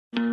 Және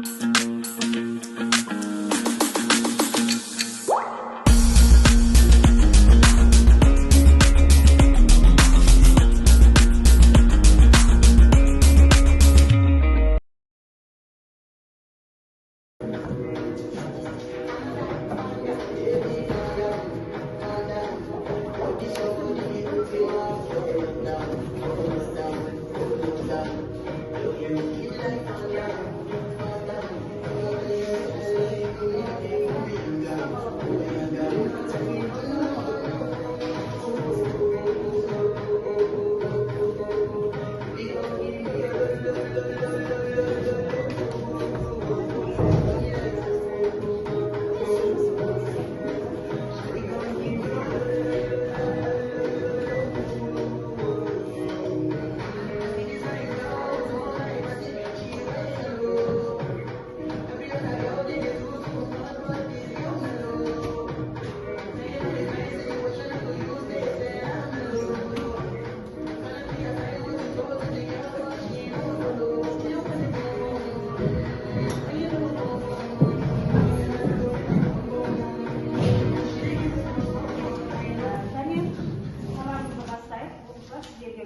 сабағымызды бастайық. Оқушылар, сіздерге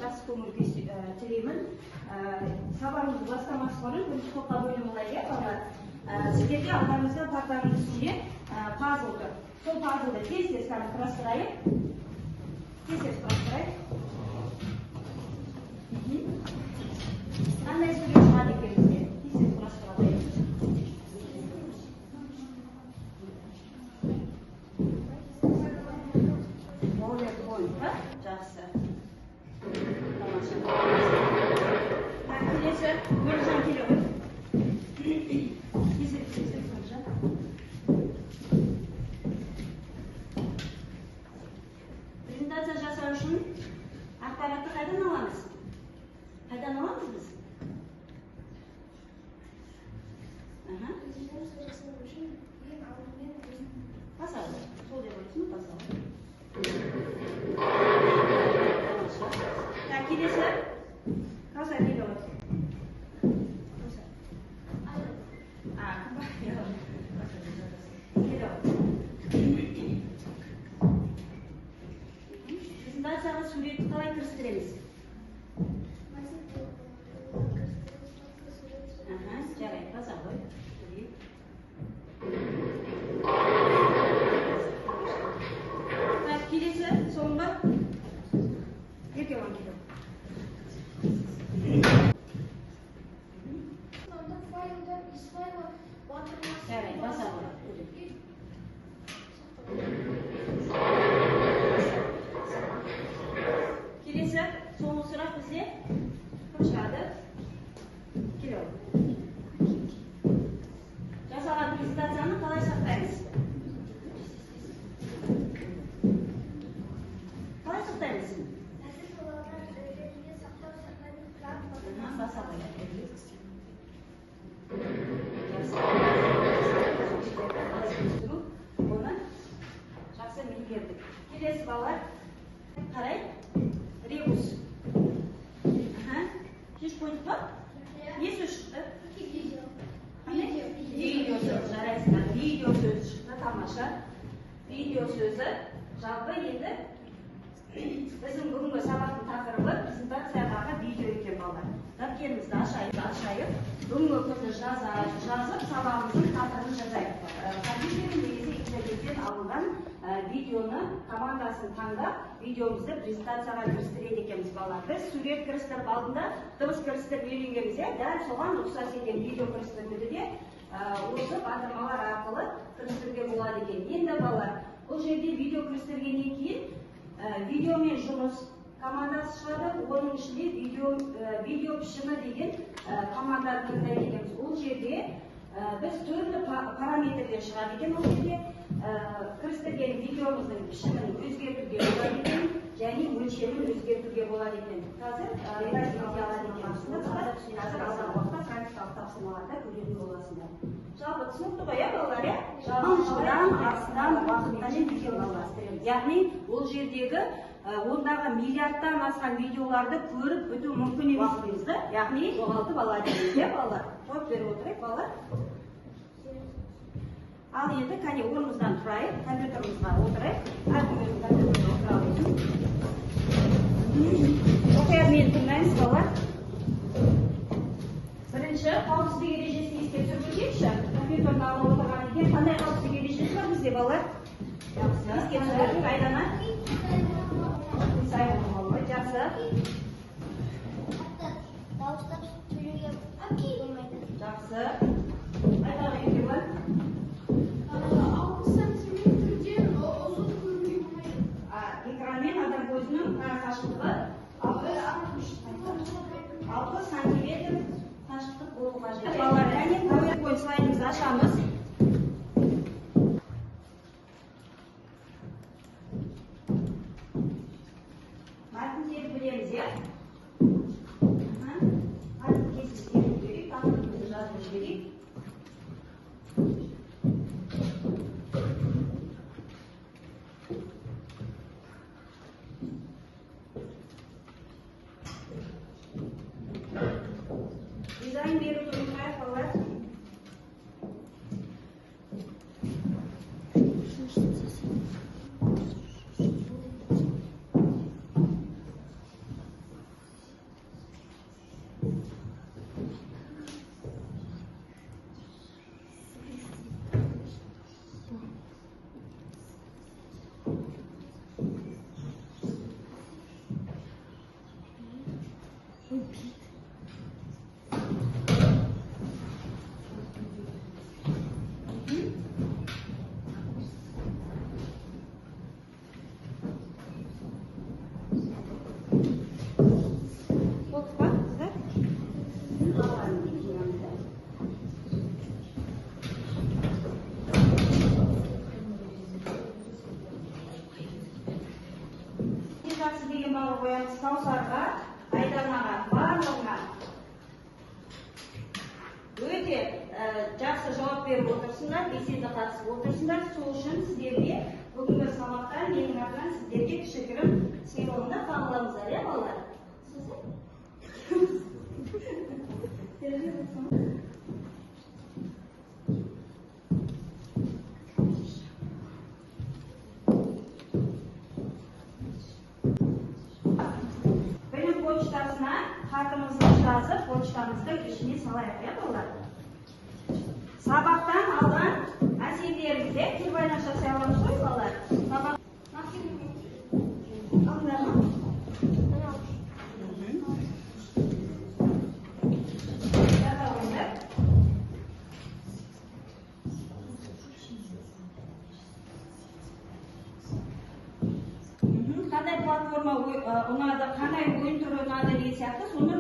жақсы көңіл күй тілеймін. Сабағымызды бастамас бұрын бірінші топқа бөлініп алайық, иә, балалар. Сіздерге алдарыңызда партаның үстінде пазл тұр. Сол пазлды тез тез қазір құрастырайық. Тез тез құрастырайық. Қандай сурет шығады екен бізге? Тез тез құрастыра алайық. PowerPoint, па? Жақсы. Тамаша. Так, келесі. Өміржан, келе ғой. Тезірек, тезірек, Өміржан. Презентация жасау үшін ақпаратты қайдан аламыз? Қайдан аламыз біз? Аха. Презентация жасау үшін ең алдымен өзің Баса ғой. Сол деп ойлайсың ба? Баса ғой. Тамаша. Так, келесі. Каусар, келе ғой. Каусар. А, кім бар? Келе ғой. Презентацияға суретті қалай кірістіреміз? Мәтін кірістіру сурет. Аха, жарайды, баса ғой. Көрейік. Так, келесі, соңғы. Еркебұлан, келе. Сонда файлдан «Из файла» батырмасын Жарайды, баса ғой. басып, Келесі, соңғы сұрақ бізде. Кім шығады? Келе ғой. Жасалған презентацияны қалай сақтаймыз? Қалай сақтаймыз? Әзір болған ретінде сақтау, «Сохранить как» Аха, батырмасын баса ғой. Жақсы. Қалай кірістіру, оны жақсы меңгердік. Келесі, балалар, қарай. Ребус. Аха. Шешіп қойдық па? Не сөз шықты? Видео. Қандай? Видео сөзі, жарайсыңдар. Видео сөзі шықты, тамаша. Видео сөзі. Жалпы енді біздің бүгінгі сабақтың тақырыбы презентациядағы видео екен, балалар. Дәптерімізді ашайық, ашайық. Бүгінгі күнді жазып, сабағымыздың тақырыбын жазайық. Компьютерден немесе интернеттен алынған видеоны командасын таңдап, видеомызды презентацияға кірістіреді екенбіз, балалар. Біз сурет кірістіріп, алдында дыбыс кірістіріп үйренгенбіз, иә, дәл соған ұқсас екен видео кірістіруді де осы батырмалар арқылы кірістіруге болады екен. Енді, балалар, бұл жерде видео кірістіргеннен кейін видеомен жұмыс командасы шығады. Оның ішінде видео пішімі деген команданы таңдайды екенбіз. Ол жерде біз түрлі параметрлер шығады екен. Ол жерде кірістірген видеомыздың пішімін өзгертуге болады екен және өлшемін өзгертуге болады екен. Қазір ете алады екенбіз. Қазір алдағы уақытта практикалық тапсырмаларда көретін боласыңдар. Жалпы түсінікті ғой, иә, балалар, иә? Жылдан астам уақыт қажет екен, балалар. Яғни ол жердегі ондағы миллиардтан асқан видеоларды көріп біту мүмкін емес уақытымызды, яғни жоғалтып алады екенбіз, иә, балалар. Жауап беріп отырайық. балалар? Ал енді кәне орнымыздан тұрайық, компьютерімізге отырайық. Әркім өзінің компьютеріне отыра алсын. Мұқият мені тыңдаймыз, балалар. Бірінші қауіпсіздік ережесін еске түсіріп өтейікші. Компьютерді алып отырған екен, қандай қауіпсіздік ережесі бар бізде, балалар? Жақсы. Еске түсірейік, Айдана. Қисайып отырмау, жақсы. Дауыстап сөйлеуге болмайды. Жақсы. Айдана, Еркебұлан. 60 сантиметрден ұзын көруге болмайды. Экран мен адам көзінің қашықтығы 60 сантиметр қашықтық болу қажет. Балалар, кәне PowerPoint слайдымызды ашамыз. Мәтін теріп білеміз, иә? Мәтін кесіп теріп жіберейік, тақырыбымызды жазып жіберейік. Дизайн беруді ұмытпайық, балалар. Болдық па, қыздар? Ең жақсы деген балл қоямыз Каусарға, Айданаға, барлығына. Өте жақсы жауап беріп отырсыңдар, белсенді қатысып отырсыңдар. Сол үшін сіздерге бүгінгі сабақта менің атымнан сіздерге кішігірім сыйлығымды қабылдаңыздар, иә, балалар? Білім почтасына хатымызды жазып, почтамыздың ішіне салайық, иә, балалар? Сабақтан алған әсерлеріңізді кері байланыс жасай аламыз ғой, балалар? Сабақ алдыңдар ма? Жаза қойыңдар. Қандай платформа ұнады, қандай ойын түрі ұнады деген сияқты, соны